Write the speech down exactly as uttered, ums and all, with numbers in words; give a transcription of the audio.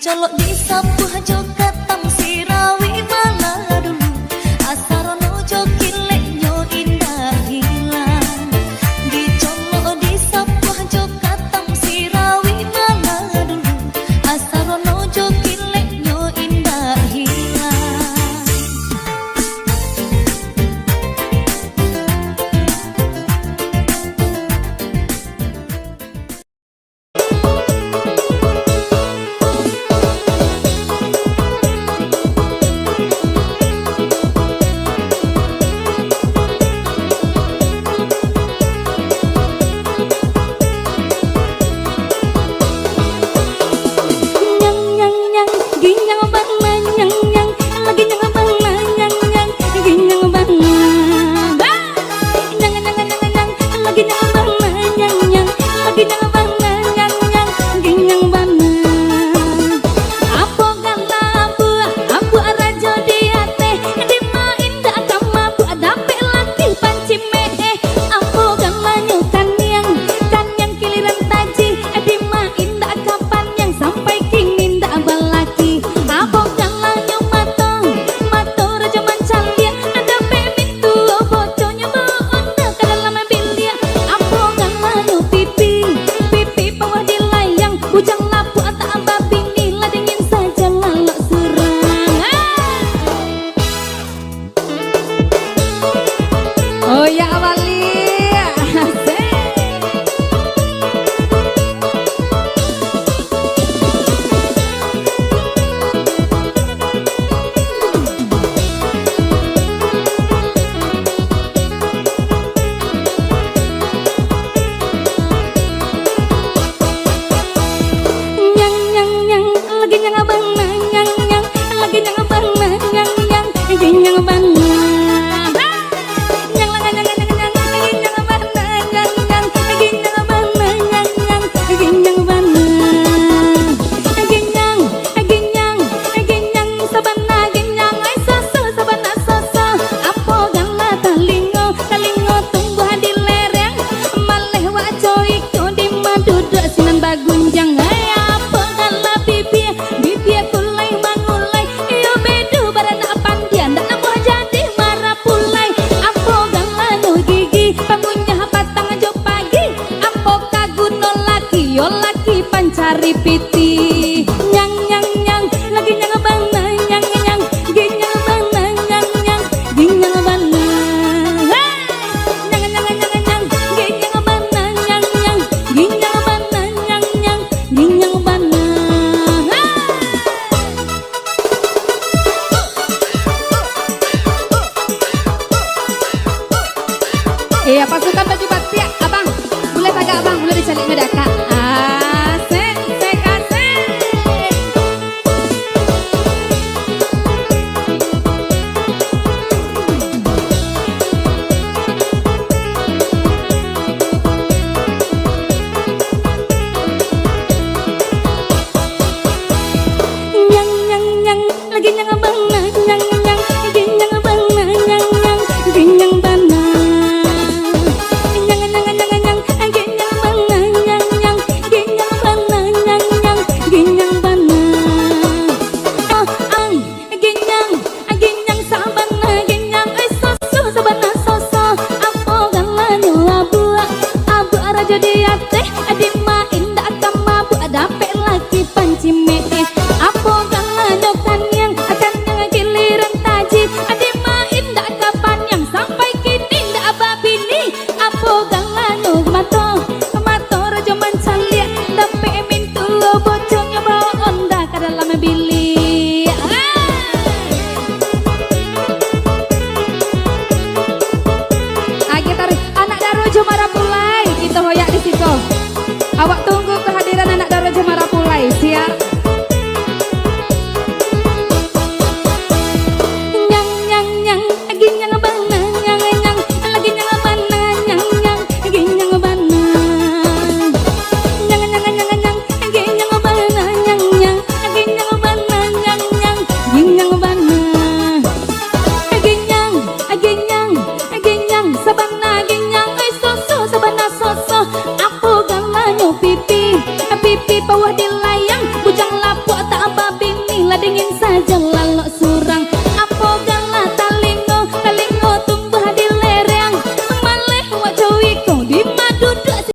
Colok disapuah jo katam sirawi malah dulu, asa rono jo kileknyo indak hilang. Dicolok disapuah jo katam sirawi malah dulu, asa rono jo kileknyo indak hilang. Nyang, nyang, nyang, ginyang bana, nyang, nyang, lagi nyang bana, nyang, nyang, ginyang bana. Nyang, nyang, nyang, nyang, lagi nyang bana, nyang, nyang, lagi nyang bana, nyang, nyang, ginyang bana. Apo gala abuak, abuak rajo di ateh, dima indak ka mabuak, dapek laki pancimeh, eh. Apo galanyo kaniang, kaniang kiliran taji, eh, dima indak ka paniang, sampai kini ndak balaki. Apo galanyo mato, mato rajo mancaliak, dapek mintuo boconyo baonda ka dalam biliak. Apo galanyo pipi, pipi pawah dilayang, bujang lapuak tak babini, lah dingin sajo lalok surang. Ah! Oh ya, Abali. Asik. Nyang, nyang, nyang, lagi nyang bana, nyang, nyang, lagi nyang bana, nyang, nyang, lagi nyang bana. Nyang, nyang, nyang, nyang, lagi nyang bana, nyang, nyang, lagi nyang bana, nyang, nyang, lagi nyang bana. Lagi nyang, lagi nyang, lagi nyang sabana, lagi nyang, ai, soso sabana, soso. Apo gala talingo, talingo tumbuah di lereng, maleh wak coiko di maduduak sinan bagunjang. Ai, apo gala bibia, bibia kulai mangulai, iyo bedu baranak pandia, ndak namuah jadi marapulai. Apo galanyo gigi, pangunyah patang jo pagi, apo ka guno laki, yo laki pancari pitih. Nyang, nyang, nyang, lagi nyang bana, nyang, nyang, ginyang bana, nyang, nyang, ginyang bana. Hei! Nyang, nyang, nyang, nyang, ginyang bana, nyang, nyang, ginyang bana, nyang, nyang, ginyang bana. Hei! Iya, pasukan baju batik, abang. Buliah tagak, abang. Buliah dicaliaknyo di akak. Asik, asik, asik. Angin sajo lalok